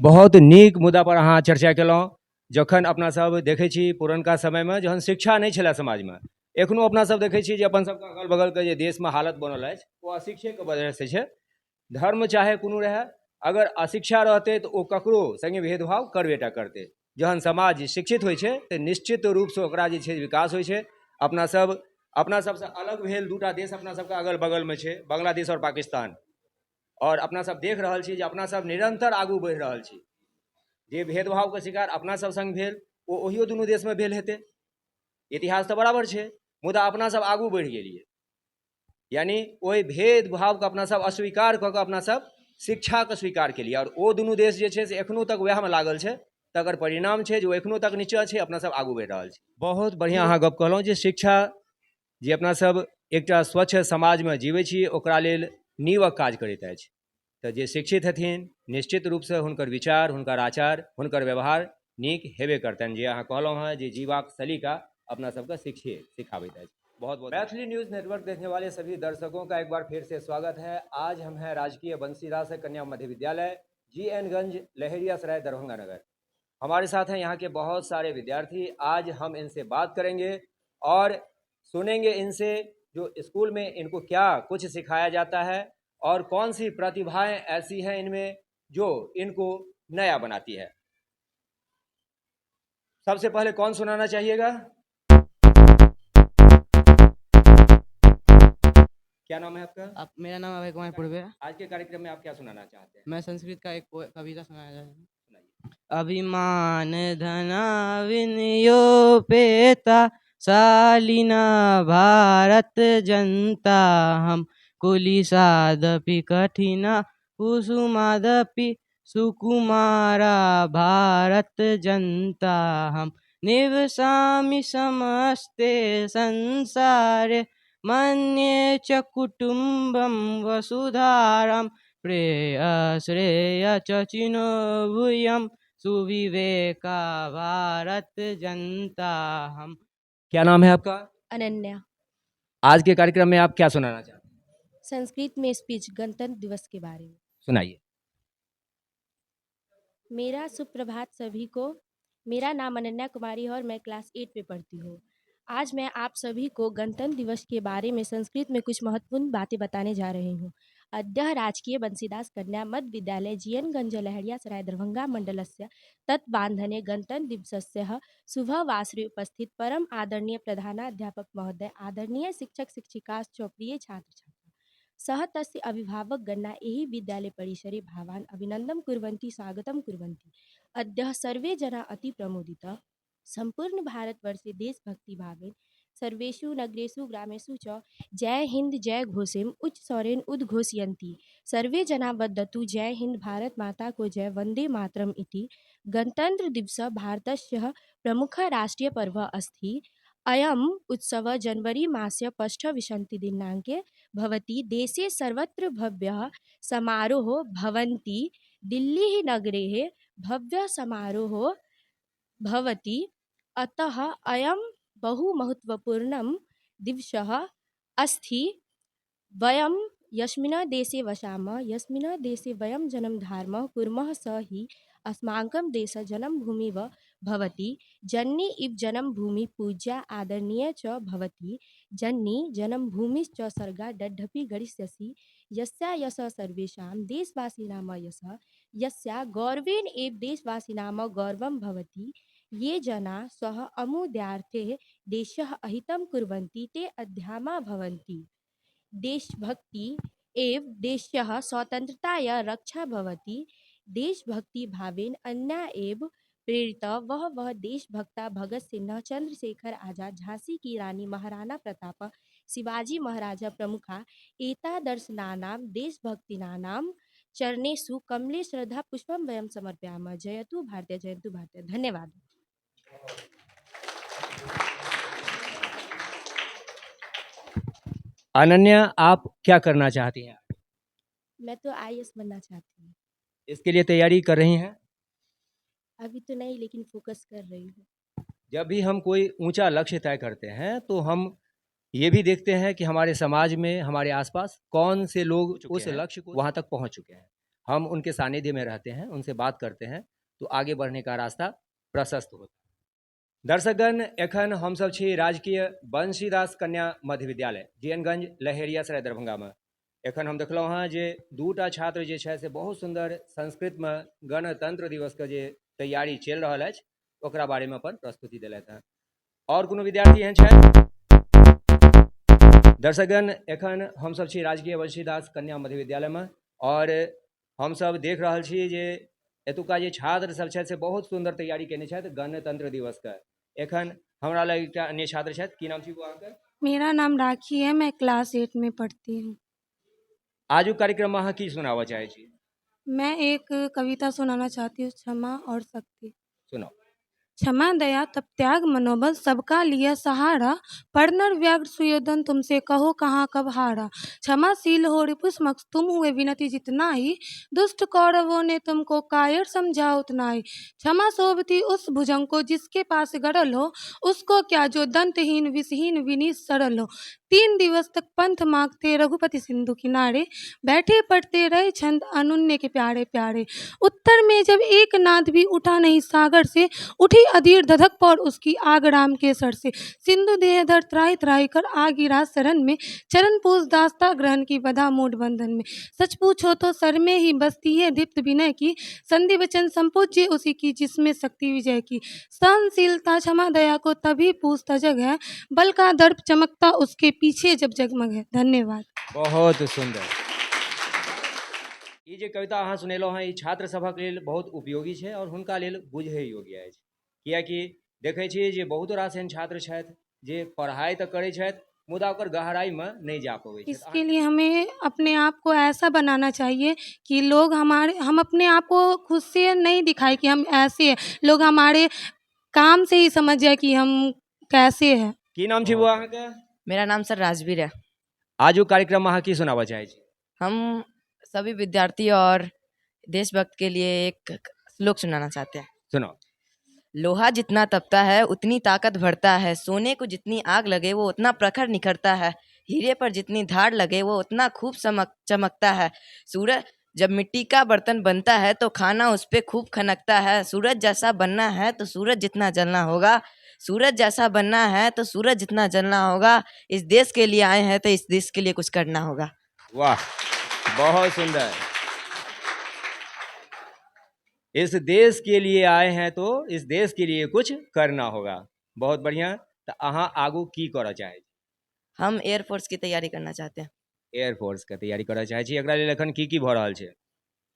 बहुत नीक मुद्दा पर अहाँ चर्चा केलहुँ। जखन अपना सब देखै छी पुरनका समयमे जहन शिक्षा नहि छलै समाजमे, एखनो अपना सब देखै छी जे अपन सबके अगल बगलके जे देशमे हालत बनल अछि ओ अशिक्षेके वजहसँ छै। धर्म चाहे कोनो रहए, अगर अशिक्षा रहतै तऽ ओ ककरो सङ्गे भेदभाव करबे टा करतै। जहन समाज शिक्षित होइ छै तऽ निश्चित रूपसँ ओकरा जे छै विकास होइ छै। अपना सब अपना सबसँ अलग भेल दूटा देश अपना सबके अगल बगलमे छै, बांग्लादेश आओर पाकिस्तान। आओर अपना सब देख रहल छी जे अपना सब निरन्तर आगू बढ़ि रहल छी। जे भेदभावके शिकार अपना सब सङ्ग भेल ओ ओहियो दुनू देशमे भेल हेतै। इतिहास तऽ बराबर छै, मुदा अपना सब आगू बढ़ि गेलियै। यानी ओहि भेदभावके अपना सब अस्वीकार कऽ कऽ अपना सब शिक्षाके स्वीकार केलियै। आओर ओ दुनू देश जे छै से एखनो तक वएहमे लागल छै, तकर परिणाम छै जे ओ एखनो तक नीचाँ छै, अपना सब आगू बढ़ि रहल छी। बहुत बढ़िआँ अहाँ गप कहलहुँ जे शिक्षा जे अपना सब एकटा स्वच्छ समाजमे जीबै छी ओकरा लेल नीवक काज करैत अछि। तऽ जे शिक्षित हेथिन निश्चित रूपसँ हुनकर विचार, हुनकर आचार, हुनकर व्यवहार नीक हेबे करतनि। जे अहाँ कहलहुँ हेँ जे जीबाक सलीका अपना सबके शिक्षे सिखाबैत अछि। बहुत बहुत मैथिली न्यूज़ नेटवर्क देखने वाले सभी दर्शकों का एक बार फिर से स्वागत है। आज हम हैं राजकीय बंसीदास कन्या मध्य विद्यालय, जी एन गंज, लहेरियासराय, दरभंगा नगर। हमारे साथ हैं यहाँ के बहुत सारे विद्यार्थी। आज हम इनसे बात करेंगे और सुनेंगे इनसे जो स्कूल में इनको क्या कुछ सिखाया जाता है और कौन सी प्रतिभाएं ऐसी हैं इनमें जो इनको नया बनाती है। सबसे पहले कौन सुनाना चाहिएगा? क्या नाम है आपका? आप, मेरा नाम अभय कुमार पूर्वे है। आज के कार्यक्रम में आप क्या सुनाना चाहते हैं? मैं संस्कृत का एक कविता सुनाया जाए। सुनाइए। अभिमान धना विनियोपेता शालीना भारत जनता, हम कुलिसादपि कठिना कुसुमादपि सुकुमारा भारत जनता, हम निवसामि समस्ते संसारे मन्ये च कुटुम्बं वसुधारं, प्रेय श्रेय च चिनो भूयं सुविवेका भारत जनता हम। क्या नाम है आपका? अनन्या। आज के कार्यक्रम में आप क्या सुनाना चाहते हैं? संस्कृत में स्पीच गणतंत्र दिवस के बारे में। सुनाइए। मेरा सुप्रभात सभी को। मेरा नाम अनन्या कुमारी है और मैं क्लास 8 में पढ़ती हूँ। आज मैं आप सभी को गणतंत्र दिवस के बारे में संस्कृत में कुछ महत्वपूर्ण बातें बताने जा रही हूँ। अद्य राजकीय बंसीदास कन्या मध्य विद्यालय जीएनगंज लहरियासराय दरभंगा मंडलस्य तत्वान्धने गणतंत्र दिवसस्य शुभवासरे उपस्थित परम आदरणीय प्रधानाध्यापक महोदय, आदरणीय शिक्षक शिक्षिकाश्च प्रिय छात्र छात्रा सह तस्य अभिभावक गणा एहि विद्यालय परिसरे भावान् अभिनन्दनं कुर्वन्ति, स्वागतं कुर्वन्ति। अद्य सर्वे जना अति प्रमुदिता। सम्पूर्ण भारतवर्षे देशभक्तिभावेन सर्वेषु नगरेषु ग्रामेषु च जय हिन्द जय घोषेम उच्च स्वरेण उद्घोषयन्ति। सर्वे जना वदन्तु जय हिन्द, भारत माता को जय, वन्दे मातरम् इति। गणतन्त्र दिवस भारतस्य प्रमुखः राष्ट्रीय पर्व अस्ति। अयम् उत्सवः जनवरी मास्य पष्टविंशति दिनाङ्के भवति। देशे सर्वत्र भव्यः समारोहो भवन्ति। दिल्ली नगरे भव्यः समारोहो भवति। अतः अयं बहु महत्त्वपूर्णं दिवसः अस्ति। वयं यस्मिन् देशे वसामः, यस्मिन् देशे वयं जन्म धारणं कुर्मः स हि अस्माकं देशः जन्मभूमिः भवति। जननी इव जन्मभूमि पूज्या आदरणीया च भवति। जननी जन्मभूमिश्च स्वर्गादपि गरीयसी। यस्या यशः सर्वेषां देशवासिनां यशः, यस्या गौरवेण एव देशवासिनां गौरवं भवति। ये जना स्व अमुद्यार्थे देशः अहितं कुर्वन्ति ते अध्यामा भवन्ति। देशभक्ति एव देशस्य स्वतन्त्रताय रक्षा भवति। देशभक्ति भावेन अन्या एव प्रेरितः वह वह देशभक्ता भगत सिंह, चंद्रशेखर आजाद, झांसी की रानी, महाराणा प्रताप, शिवाजी महाराजा प्रमुखा एतादर्शनानां देशभक्तिनानां चरणेषु कमले श्रद्धा पुष्पं वयं समर्पयामः। जयतु भारतीय, जयतु भारतीय। धन्यवाद। अनन्या, आप क्या करना चाहती हैं? मैं तो आईएएस बनना चाहती हूँ। इसके लिए तैयारी कर रही हैं? अभी तो नहीं, लेकिन फोकस कर रही हूँ। जब भी हम कोई ऊंचा लक्ष्य तय करते हैं तो हम ये भी देखते हैं कि हमारे समाज में, हमारे आसपास कौन से लोग उस लक्ष्य को वहाँ तक पहुँच चुके हैं। हम उनके सानिध्य में रहते हैं, उनसे बात करते हैं, तो आगे बढ़ने का रास्ता प्रशस्त होता है। दर्शकगण, एखन हमसब छी राजकीय बंशीदास कन्या मध्य विद्यालय, जीएनगंज, लहेरियासराय, दरभंगामे। एखन हम देखलहुँ हेँ जे दूटा छात्र जे छथि से बहुत सुन्दर संस्कृतमे गणतंत्र दिवसके जे तैयारी चलि रहल अछि ओकरा बारेमे अपन प्रस्तुति देलथि हेँ। आओर कोनो विद्यार्थी एहन छथि? दर्शकगण, एखन हमसब छी राजकीय बंशीदास कन्या मध्य विद्यालयमे आओर हमसब देख रहल छी जे एतुका जे छात्र सब छथि से बहुत सुन्दर तैयारी केने छथि गणतंत्र दिवसके। एखन हमरा लग एकटा अन्य छात्र छथि। की नाम छी अहाँके? मेरा नाम राखी है, मैं क्लास 8 में पढ़ती हूँ। आजुक कार्यक्रममे अहाँ की सुनाबऽ चाहै छी? मैं एक कविता सुनाना चाहती हूँ, क्षमा और शक्ति। सुनाउ। क्षमा दया तप त्याग मनोबल सबका लिया सहारा, पर नर व्याघ्र सुयोधन तुमसे कहो कहाँ कब हारा। क्षमाशील हो रिपुष्मक्ष तुम हुए विनती जितना ही, दुष्ट कौरवों ने तुमको कायर समझा उतना ही। क्षमा शोभती उस भुजंग को जिसके पास गरल हो, उसको क्या जो दंतहीन विषहीन विनीत सरल हो। 3 दिवस तक पंथ मांगते रघुपति सिंधु किनारे, बैठे पढ़ते रहे छंद अनुन्य के प्यारे प्यारे। उत्तर में जब एक नाद भी उठा नहीं सागर से, उठी अधीर धधक पर उसकी आग राम के सर से। सिंधु देहधर त्राही त्राही कर आ गिरा शरण में, चरण पूज दास्ता ग्रहण की बधा मूढ़ बंधन में। सच पूछो तो सर में ही बसती है दीप्त विनय की, संधि वचन संपूज्य उसी की जिसमें शक्ति विजय की। सहनशीलता क्षमा दया को तभी पूजता जग है, बल का दर्प चमकता उसके पीछे जब जगमग है। धन्यवाद। बहुत सुन्दर। ई जे कविता अहाँ सुनेलहुँ हेँ ई छात्र सभक लेल बहुत उपयोगी छै आओर हुनका लेल बुझै योग्य अछि, कियाकि देखै छियै जे बहुत रास एहन छात्र छथि जे पढ़ाइ तऽ करै छथि मुदा ओकर गहराइमे नहि जा पबै छथि। इसके लिए हमें अपने आप को ऐसा बनाना चाहिए कि लोग हमारे, हम अपने आप को खुद से नहीं दिखाए कि हम ऐसे हैं, लोग हमारे काम से ही समझ जाए कि हम कैसे हैं। की नाम छै बौआ अहाँके? मेरा नाम सर राजवीर है। आजुक कार्यक्रममे अहाँ की सुनाबऽ चाहै छी? हम सभी विद्यार्थी और देशभक्त के लिए एक श्लोक सुनाना चाहते हैं। सुनाओ। लोहा जितना तपता है उतनी ताकत बढ़ता है, सोने को जितनी आग लगे वो उतना प्रखर निखरता है, हीरे पर जितनी धार लगे वो उतना खूब चमकता है। सूरज जब मिट्टी का बर्तन बनता है तो खाना उस पर खूब खनकता है। सूरज जैसा बनना है तो सूरज जितना जलना होगा, सूरज जैसा बनना है तो सूरज जितना जलना होगा। इस देश के लिए आए हैं तो इस देश के लिए कुछ करना होगा। वाह, बहुत सुंदर। इस देश के लिए आए हैं तो इस देश के लिए कुछ करना होगा। बहुत बढ़िया। तऽ अहाँ आगू की करऽ चाहै छी? हम एयरफोर्स की तैयारी करना चाहते हैं। एयरफोर्सके तैयारी करऽ चाहै छी। एकरा लेल एखन की की भऽ रहल छै?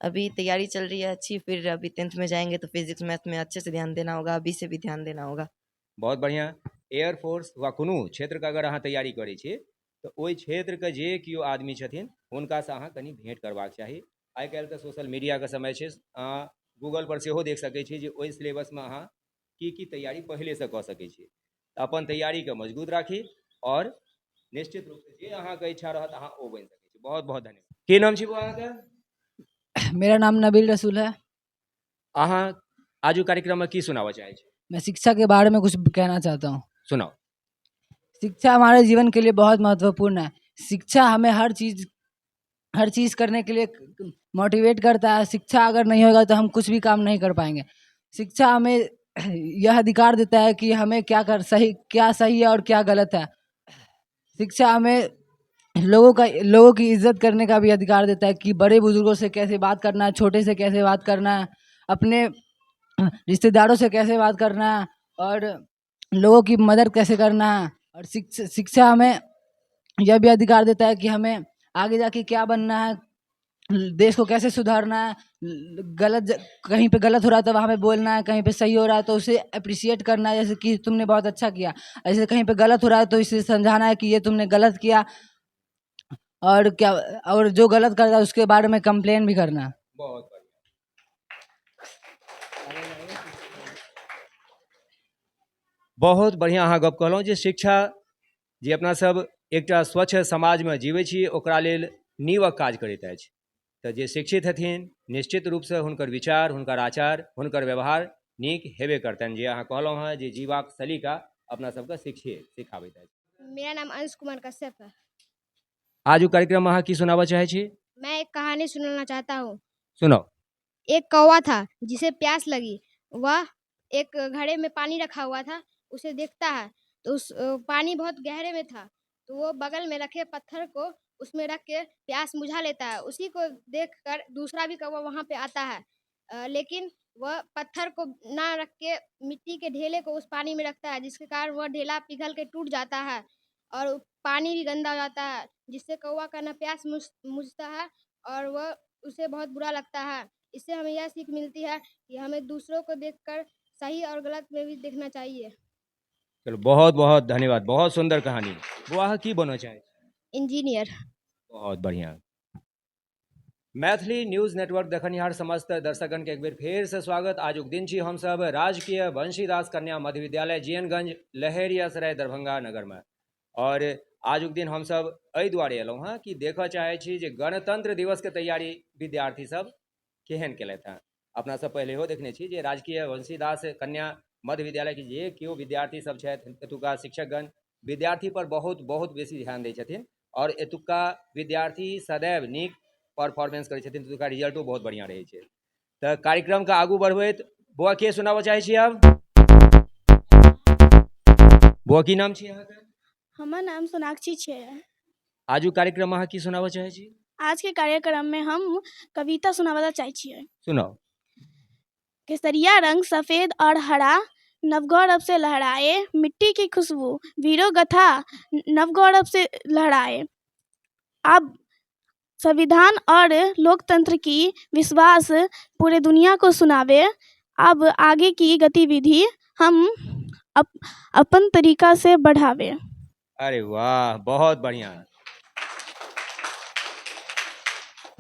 अभी तैयारी चल रही है अच्छी, फिर अभी 10th में जाएंगे तो फिजिक्स मैथ में अच्छे से ध्यान देना होगा, अभी से भी ध्यान देना होगा। बहुत बढ़िया। एयरफोर्स वा कोनो क्षेत्रके अगर अहाँ तैयारी करै छी तऽ ओहि क्षेत्रके जे केओ आदमी छथिन हुनकासँ अहाँ कनि भेँट करबाक चाही। आइ काल्हि तऽ सोशल मीडियाके समय छै, अहाँ गूगल पर सेहो देख सकै छी जे ओहि सिलेबसमे अहाँ की की तैयारी पहिलेसँ कऽ सकै छी। तऽ अपन तैयारीके मजबूत राखी आओर निश्चित रूपसँ जे अहाँके इच्छा रहत अहाँ ओ बनि सकै छी। बहुत बहुत धन्यवाद। की नाम छी बौआ अहाँके? मेरा नाम नबील रसूल है। अहाँ आजुक कार्यक्रममे की सुनाबऽ चाहै छी? मैं शिक्षा के बारे में कुछ कहना चाहता हूँ। सुनाओ। शिक्षा हमारे जीवन के लिए बहुत महत्वपूर्ण है। शिक्षा हमें हर चीज़ करने के लिए मोटिवेट करता है। शिक्षा अगर नहीं होगा तो हम कुछ भी काम नहीं कर पाएंगे। शिक्षा हमें यह अधिकार देता है कि हमें क्या सही है और क्या गलत है। शिक्षा हमें लोगों की इज्जत करने का भी अधिकार देता है कि बड़े बुजुर्गों से कैसे बात करना है, छोटे से कैसे बात करना है, अपने रिश्तेदारों से कैसे बात करना है और लोगों की मदद कैसे करना है। और शिक्षा हमें यह भी अधिकार देता है कि हमें आगे जाके क्या बनना है, देश को कैसे सुधारना है, कहीं पे गलत हो रहा है तो वहाँ पे बोलना है, कहीं पे सही हो रहा है तो उसे अप्रिशिएट करना है, जैसे कि तुमने बहुत अच्छा किया। ऐसे कहीं पे गलत हो रहा है तो इसे समझाना है कि ये तुमने गलत किया, और क्या, और जो गलत करता है उसके बारे में कंप्लेन भी करना है। बहुत बढ़िया। बहुत बढ़िया अहाँ गप कहलहुँ जे शिक्षा जे अपना सब एकटा स्वच्छ समाजमे जीबै छी ओकरा लेल नीवक काज करैत अछि। तऽ जे शिक्षित हेथिन निश्चित रूपसँ हुनकर विचार, हुनकर आचार, हुनकर व्यवहार नीक हेबे करतनि। जे अहाँ कहलहुँ हेँ जे जीबाक सलीका अपना सबके शिक्षे सिखाबैत अछि। मेरा नाम अंश कुमार कश्यप है। आजुक कार्यक्रममे अहाँ की सुनाबऽ चाहै छी? मैं एक कहानी सुनाना चाहता हूँ। सुनाउ। एक कौवा था जिसे प्यास लगी। वह एक घड़े में पानी रखा हुआ था, उसे देखता है तो उस पानी बहुत गहरे में था, तो वो बगल में रखे पत्थर को उसमें रख के प्यास बुझा लेता है। उसी को देखकर दूसरा भी कौवा वहाँ पे आता है, लेकिन वह पत्थर को ना रख के मिट्टी के ढेले को उस पानी में रखता है, जिसके कारण वह ढेला पिघल के टूट जाता है और पानी भी गंदा हो जाता है, जिससे कौवा का ना प्यास बुझता है और वह उसे बहुत बुरा लगता है। इससे हमें यह सीख मिलती है कि हमें दूसरों को देखकर सही और गलत में भी देखना चाहिए। चलू, बहुत बहुत धन्यवाद, बहुत सुंदर कहानी। बौआ, अहाँ की बनऽ चाहै छी? इंजीनियर। बहुत बढ़िया। मैथिली न्यूज नेटवर्क देखनिहार समस्त दर्शकगण के एक बेर फेर से स्वागत। आजुक दिन छी हमसब राजकीय बंशीदास कन्या मध्य विद्यालय, जीएनगंज, लहेरियासराय, दरभंगा नगरमे और आजुक दिन हमसब एहि दुआरे एलहुँ हेँ कि देखऽ चाहै छी जे गणतंत्र दिवसके तैयारी विद्यार्थी सब केहन केलथि हेँ। अपना सब पहिलेहो देखने छी जे राजकीय बंशीदास कन्या मध्य विद्यालयके जे केओ विद्यार्थी सब छथि, एतुका शिक्षकगण विद्यार्थी पर बहुत बहुत बेसी ध्यान दै छथिन और एतुका विद्यार्थी सदैव नीक परफॉर्मेंस करै छथिन, एतुका रिजल्टो बहुत बढ़िआँ रहै छै। तऽ कार्यक्रमके आगू बढ़बैत बौआ, के सुनाबऽ चाहै छी आब? बौआ, की नाम छी अहाँके? हमर नाम सोनाक्षी छै। आजुक कार्यक्रम अहाँ की सुनाबऽ चाहै छी? आजके कार्यक्रममे हम कविता सुनाबै लए चाहै छियै। सुनाउ। केसरिया रंग सफ़ेद और हरा नवगौरव से लहराए, मिट्टी की खुशबू वीरों गाथा नवगौरव से लहराए। अब संविधान और लोकतंत्र की विश्वास पूरे दुनिया को सुनावे। अब आगे की गतिविधि हम अपन तरीका से बढ़ावे। अरे वाह, बहुत बढ़िया।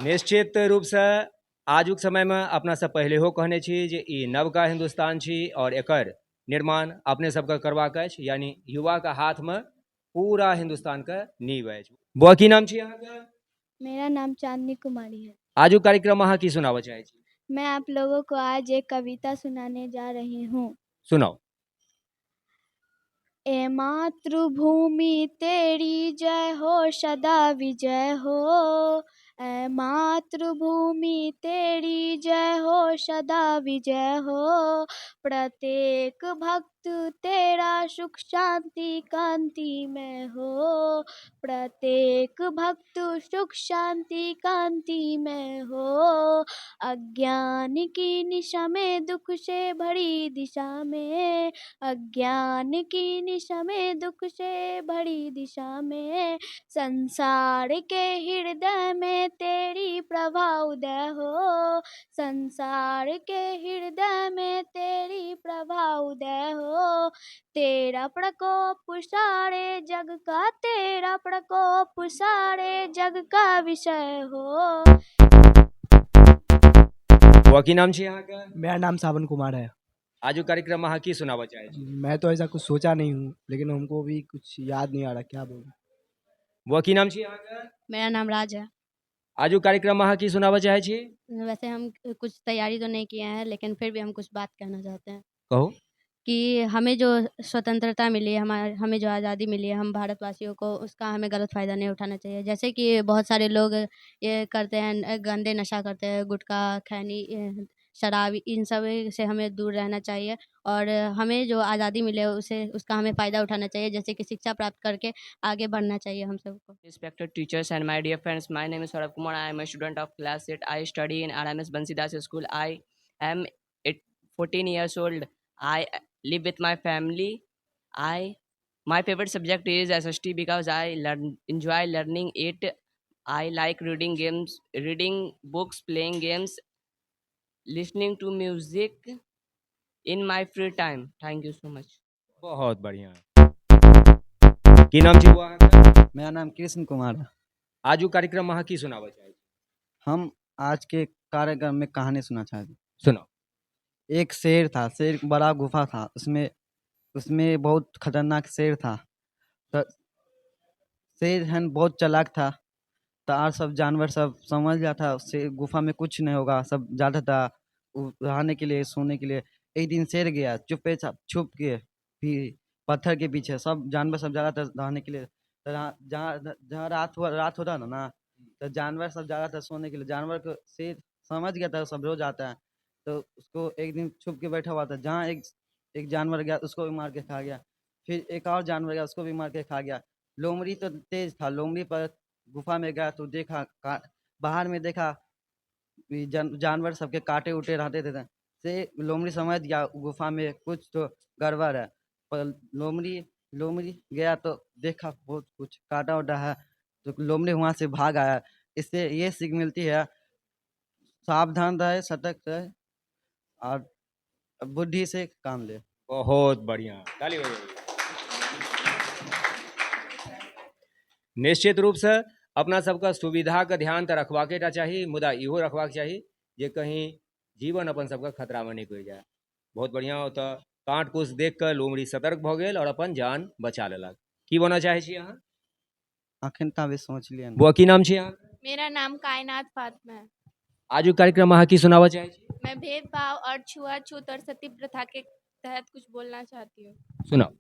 निश्चित रूपसँ आजुक समयमे अपना सब पहिलेहो कहने छी जे ई नवका हिन्दुस्तान छी और एकर निर्माण अपने सबके करबाक अछि, यानी युवाके हाथमे पूरा हिन्दुस्तानके नींव अछि। बौआ, की नाम छी अहाँके? मेरा नाम चांदनी कुमारी है। आजुक कार्यक्रम अहाँ की सुनाबऽ चाहै छी? मैं आप लोगों को आज एक कविता सुनाने जा रही हूँ। सुनाउ। ए मातृभूमि तेरी जय हो, सदा विजय हो। ए मातृभूमि तेरी जय हो, सदा विजय हो। प्रत्येक भक्त तेरा सुख शांति कांति में हो। प्रत्येक भक्त सुख शांति कांति में हो। अज्ञान की निशा में दुख से भरी दिशा में, अज्ञान की निशा में दुख से भरी दिशा में, संसार के हृदय में तेरी प्रभा उदय हो। संसार के हृदय में तेरी प्रभा उदय हो। तेरा प्रकोप सारे जग का, तेरा प्रकोप सारे जग का विषय हो। बौआ, की नाम छी अहाँके? मेरा नाम सावन कुमार है। आजुक कार्यक्रम अहाँ की सुनाबऽ चाहै छी? मैं तो ऐसा कुछ सोचा नहीं हूँ, लेकिन हमको भी कुछ याद नहीं आ रहा, क्या बोलूँ। बौआ, की नाम छी अहाँके? मेरा नाम राज है। आजुक कार्यक्रम अहाँ की सुनाबऽ चाहै छी? वैसे हम कुछ तैयारी तो नहीं किए हैं, लेकिन फिर भी हम कुछ बात कहना चाहते हैं। कहू। कि हमें जो स्वतंत्रता मिली है, हमारे हमें जो आज़ादी मिली है, हम भारतवासियों को उसका हमें गलत फ़ायदा नहीं उठाना चाहिए। जैसे कि बहुत सारे लोग ये करते हैं, गंदे नशा करते हैं, गुटखा, खैनी, शराब, इन सब से हमें दूर रहना चाहिए और हमें जो आज़ादी मिले उसे उसका हमें फ़ायदा उठाना चाहिए, जैसे कि शिक्षा प्राप्त करके आगे बढ़ना चाहिए हम सबको। Respected teachers and my dear friends, my name is Saurabh Kumar. I am a student of class 8. I study in RMS Bansidas School. I am 14 years old. I live with my family. I my favorite subject is SST because I learn enjoy learning it. I like reading games, reading books, playing games, listening to music in my free time. Thank you so much. बहुत बढ़िया। की नाम छी बौआ अहाँके? मेरा नाम कृष्ण कुमार है। आजुक कार्यक्रम अहाँ की सुनाबऽ चाहै छी? हम आज के कार्यक्रम में कहानी सुनना चाहते हैं। सुनाउ। एक शेर था, शेर बड़ा गुफा था, उसमें उसमें बहुत खतरनाक शेर था। तो शेर हन बहुत चालाक था, तो और सब जानवर सब समझ जाता शेर गुफा में कुछ नहीं होगा। सब जाता था रहने के लिए, सोने के लिए। एक दिन शेर गया चुप्पे चाप छुप के, फिर पत्थर के पीछे सब जानवर सब जाता था रहने के लिए। तो जहाँ जहाँ जहाँ रात हुआ, रात होता था ना, तो जानवर सब जाता था सोने के लिए। जानवर को शेर समझ गया था सब रोज आता है। तो उसको एक दिन छुप के बैठा हुआ था, जहाँ एक एक जानवर गया उसको भी मार के खा गया। फिर एक और जानवर गया, उसको भी मार के खा गया। लोमड़ी तो तेज था, लोमड़ी पर गुफा में गया तो देखा बाहर में देखा ये जानवर सबके काटे उटे रहते थे। से लोमड़ी समझ गया गुफा में कुछ तो गड़बड़ है। पर लोमड़ी लोमड़ी गया तो देखा बहुत कुछ काटा उटा है, तो लोमड़ी वहाँ से भाग आया। इससे ये सीख मिलती है, सावधान रहे, सतर्क रहे और बुद्धि से काम ले। बहुत बढ़िया, ताली बजाइए। निश्चित रूपसँ अपना सबके सुविधाके ध्यान तऽ रखबाके टा चाही, मुदा इहो रखबाक चाही जे कहीं जीवन अपन सबके खतरामे नहि पड़ि जाय। बहुत बढ़िआँ, ओतऽ काँट कुश देख कऽ लोमड़ी सतर्क भऽ गेल आओर अपन जान बचा लेलक। की बनऽ चाहै छी अहाँ? अखन तऽ अभी सोचलियै ने। बौआ, की नाम छी अहाँ? मेरा नाम कायनात फातिमा है। आजुक कार्यक्रममे अहाँ की सुनाबऽ चाहै छी? मैं भेदभाव और छुआछूत और सती प्रथा के तहत कुछ बोलना चाहती हूँ। सुनाउ।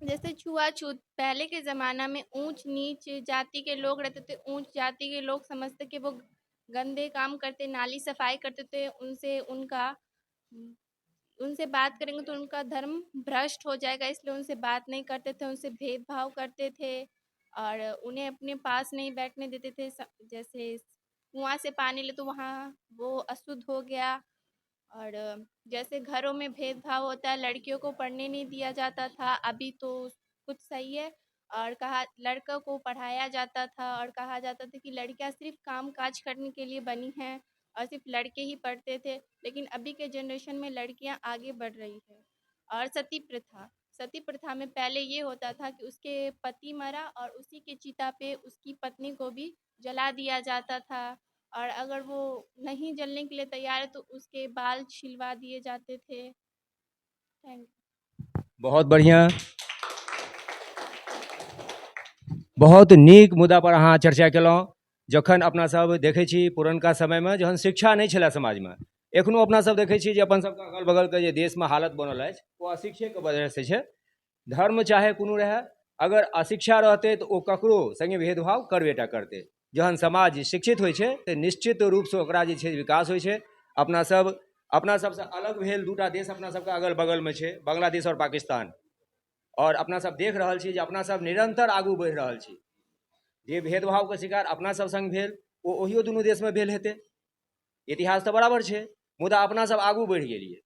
जैसे छुआछूत, पहले के ज़माना में ऊंच नीच जाति के लोग रहते थे। ऊंच जाति के लोग समझते कि वो गंदे काम करते, नाली सफाई करते थे, उनसे उनका उनसे बात करेंगे तो उनका धर्म भ्रष्ट हो जाएगा, इसलिए उनसे बात नहीं करते थे, उनसे भेदभाव करते थे और उन्हें अपने पास नहीं बैठने देते थे। जैसे कुआं से पानी ले तो वहाँ वो अशुद्ध हो गया। और जैसे घरों में भेदभाव होता है, लड़कियों को पढ़ने नहीं दिया जाता था, अभी तो कुछ सही है। और कहा लड़कों को पढ़ाया जाता था और कहा जाता था कि लड़कियां सिर्फ काम काज करने के लिए बनी हैं और सिर्फ लड़के ही पढ़ते थे, लेकिन अभी के जनरेशन में लड़कियां आगे बढ़ रही है। और सती प्रथा, सती प्रथा में पहले ये होता था कि उसके पति मरा और उसी के चिता पे उसकी पत्नी को भी जला दिया जाता था और अगर वो नहीं जलने के लिए तैयार है तो उसके बाल छिलवा दिए जाते थे। Thank. बहुत बढ़िया, बहुत नीक मुद्दा पर अहाँ चर्चा केलहुँ। जखन अपना सब देखै छी पुरनका समयमे जहन शिक्षा नहि छलै समाजमे, एखनो अपना सब देखै छी जे अपन सबके अगल बगलके जे देशमे हालत बनल अछि ओ अशिक्षेके वजहसँ छै। धर्म चाहे कोनो रहए, अगर अशिक्षा रहतै तऽ ओ ककरो सङ्गे भेदभाव करबे टा करतै। जहन समाज शिक्षित होइ छै तऽ निश्चित रूपसँ ओकरा जे छै विकास होइ छै। अपना सबसँ अलग भेल दूटा देश अपना सबके अगल बगलमे छै, बांग्लादेश आओर पाकिस्तान। आओर अपना सब देख रहल छी जे अपना सब निरन्तर आगू बढ़ि रहल छी। जे भेदभावके शिकार अपना सब सङ्ग भेल ओ ओहियो दुनू देशमे भेल हेतै। इतिहास तऽ बराबर छै, मुदा अपना सब आगू बढ़ि गेलियै।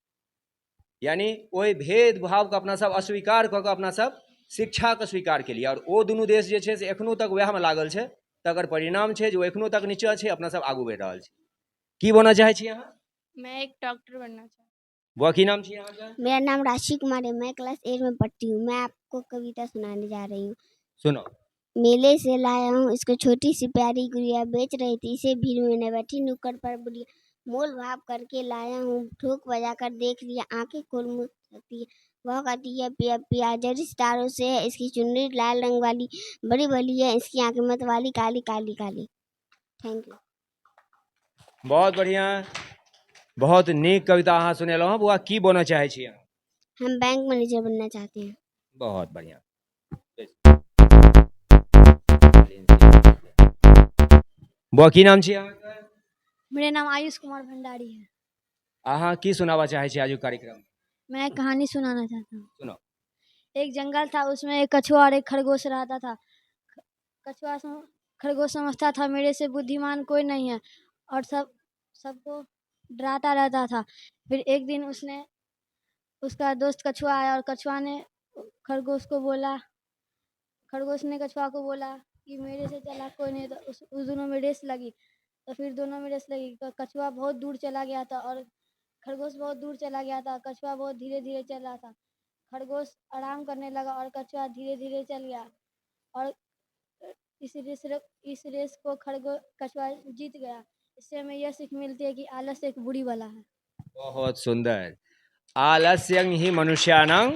यानी ओहि भेदभावके अपना सब अस्वीकार कऽ कऽ अपना सब शिक्षाके स्वीकार केलियै आओर ओ दुनू देश जे छै से एखनो तक वएहमे लागल छै। तकर परिणाम छै जे ओ एखनो तक नीचाँ छै, अपना सब आगू बढ़ि रहल छी। की बनऽ चाहै छी अहाँ? मैं एक डॉक्टर बनना चाहती। बौआ, की नाम छी अहाँके? मेरा नाम राशि कुमार है, मैं क्लास 8 में पढ़ती हूँ। मैं आपको कविता सुनाने जा रही हूँ। सुनाउ। मेले से लाया हूँ इसको छोटी सी प्यारी गुड़िया, बेच रही थी इसे भीड़ में न बैठी नुक्कड़ पर बुढ़िया। मोल भाव करके लाया हूँ, ठोक बजा कर देख लिया, आंखें खोल मुँह सकती है। वह कहती है पिया पिया, जरी सितारों से है इसकी चुनरी लाल रंग वाली, बड़ी भली है इसकी आंखें मत वाली, काली काली काली। Thank you. बहुत बढ़िया, बहुत नीक कविता अहाँ सुनेलहुँ हँ। बौआ, की बनऽ चाहै छी अहाँ? हम बैंक मैनेजर बनना चाहते हैं। बहुत बढ़िया। बौआ, की नाम छी अहाँके? मेरा नाम आयुष कुमार भंडारी है। अहाँ की सुनाबऽ चाहै छी आजुक कार्यक्रम? मैं एक कहानी सुनाना चाहता हूँ। सुनाओ। एक जंगल था, उसमें एक कछुआ और एक खरगोश रहता था। खरगोश समझता था मेरे से बुद्धिमान कोई नहीं है और सब सबको डराता रहता था। फिर एक दिन उसने उसका दोस्त कछुआ आया और कछुआ ने खरगोश को बोला, खरगोश ने कछुआ को बोला कि मेरे से चालाक कोई नहीं। तो उस दोनों में रेस लगी। तो फिर दोनों में रेस लगी तो कछुआ बहुत दूर चला गया था और खरगोश बहुत दूर चला गया था। कछुआ बहुत धीरे धीरे चल रहा था। खरगोश आराम करने लगा और कछुआ धीरे धीरे चल गया और इस रेस को खरगो कछुआ जीत गया। इससे हमें यह सीख मिलती है कि आलस एक बुरी बला है। बहुत सुंदर। आलस्यं हि मनुष्याणां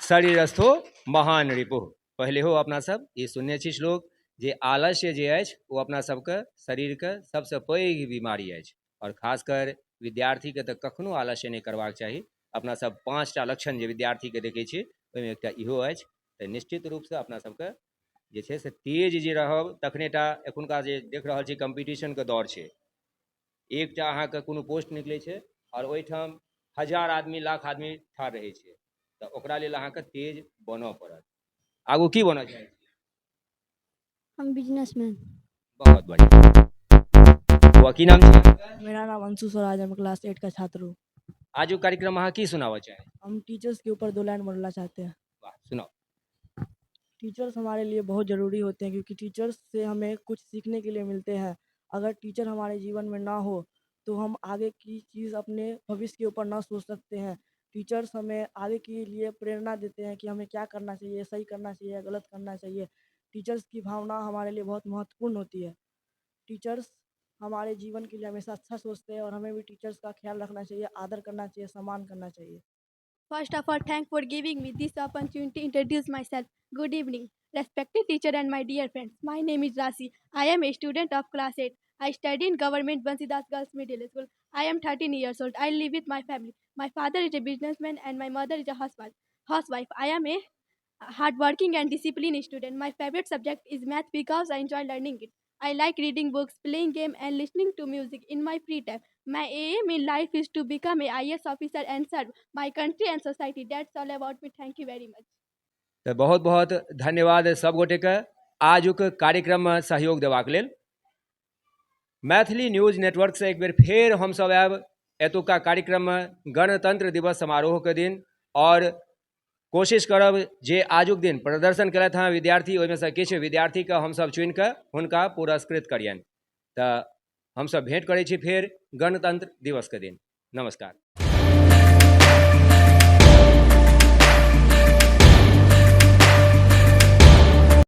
शरीरस्थो महान रिपुः। पहिलेहो अपना सब ई सुनने छी श्लोक जे आलस्य जे अछि ओ अपना सबके शरीरके सबसँ पैघ बीमारी अछि आओर खासकर विद्यार्थीके तऽ कखनो आलस्य नहि करबाक चाही। अपना सब 5टा लक्षण जे विद्यार्थीके देखै छी ओहिमे एकटा इहो अछि। तऽ निश्चित रूपसँ अपना सबके जे छै से तेज जे रहब तखने टा एखुनका जे देख रहल छी कम्पीटिशनके दौर छै। एकटा अहाँके कोनो पोस्ट निकलै छै आओर ओहिठाम हजार आदमी, लाख आदमी ठाढ़ रहै छै। तऽ ओकरा लेल अहाँके तेज बनऽ पड़त। आगू की बनऽ चाहै छी? हम बिजनेसमैन। बहुत बढ़िया। बौआ, की नाम छै अहाँके? मेरा नाम अंशु स्वराज है, मैं क्लास 8 का छात्र हूँ। आजुक कार्यक्रम अहाँ की सुनाबऽ चाहै? हम टीचर्स के ऊपर दो लाइन बोलना चाहते हैं। वाह, सुनाउ। टीचर्स हमारे लिए बहुत ज़रूरी होते हैं, क्योंकि टीचर्स से हमें कुछ सीखने के लिए मिलते हैं। अगर टीचर हमारे जीवन में ना हो तो हम आगे की चीज़ अपने भविष्य के ऊपर ना सोच सकते हैं। टीचर्स हमें आगे के लिए प्रेरणा देते हैं कि हमें क्या करना चाहिए, सही करना चाहिए या गलत करना चाहिए। टीचर्स की भावना हमारे लिए बहुत महत्वपूर्ण होती है। टीचर्स हमारे जीवन के लिए हमेशा अच्छा सोचते हैं और हमें भी टीचर्स का ख्याल रखना चाहिए, आदर करना चाहिए, सम्मान करना चाहिए। First of all, thank for giving me this opportunity to introduce myself. Good evening, respected teacher and my dear friends. My name is Rasi. I am a student of class 8. I study in Government Bansidas Girls Middle School. I am 13 years old. I live with my family. My father is a businessman and my mother is a housewife. Housewife. I am a hardworking and disciplined student. My favorite subject is math because I enjoy learning it. I like reading books, playing game, and listening to music in my free time. My aim in life is to become a IS officer and serve my country and society. That's all about me. Thank you very much. तऽ बहुत बहुत धन्यवाद सब गोटेके आजुक कार्यक्रममे सहयोग देबाक लेल। मैथिली न्यूज नेटवर्कसँ एक बेर फेर हमसब आयब एतुका कार्यक्रममे गणतंत्र दिवस समारोहके दिन आओर कोशिश करब जे आजुक दिन प्रदर्शन केलथि हँ विद्यार्थी, ओहिमे सँ किछु विद्यार्थीके हमसब चुनिकऽ हुनका पुरस्कृत करियनि। तऽ हमसब भेँट करै छी फेर गणतंत्र दिवसके दिन। नमस्कार।